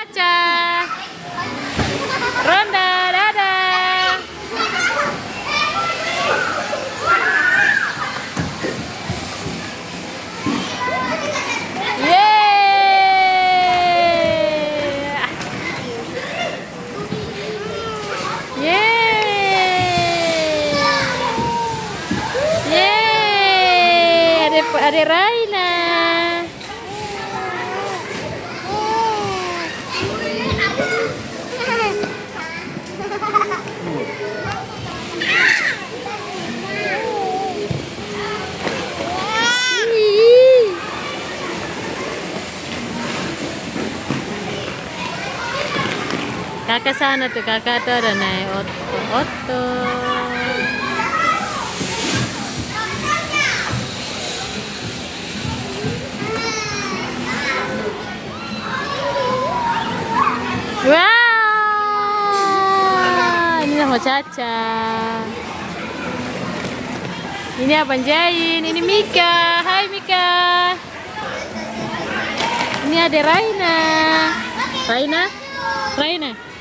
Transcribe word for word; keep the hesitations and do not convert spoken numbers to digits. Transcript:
Caca. Ronda, dadah. Yeay. Yeay. Yeay. Ade, Ade Raina. Kaka sana tu, kaka tu ada nae ot-, oto. Wow, ini nama Caca. Ini Abang Jain, ini Mika. Hai, Mika. Ini ada Raina. Raina? Raina?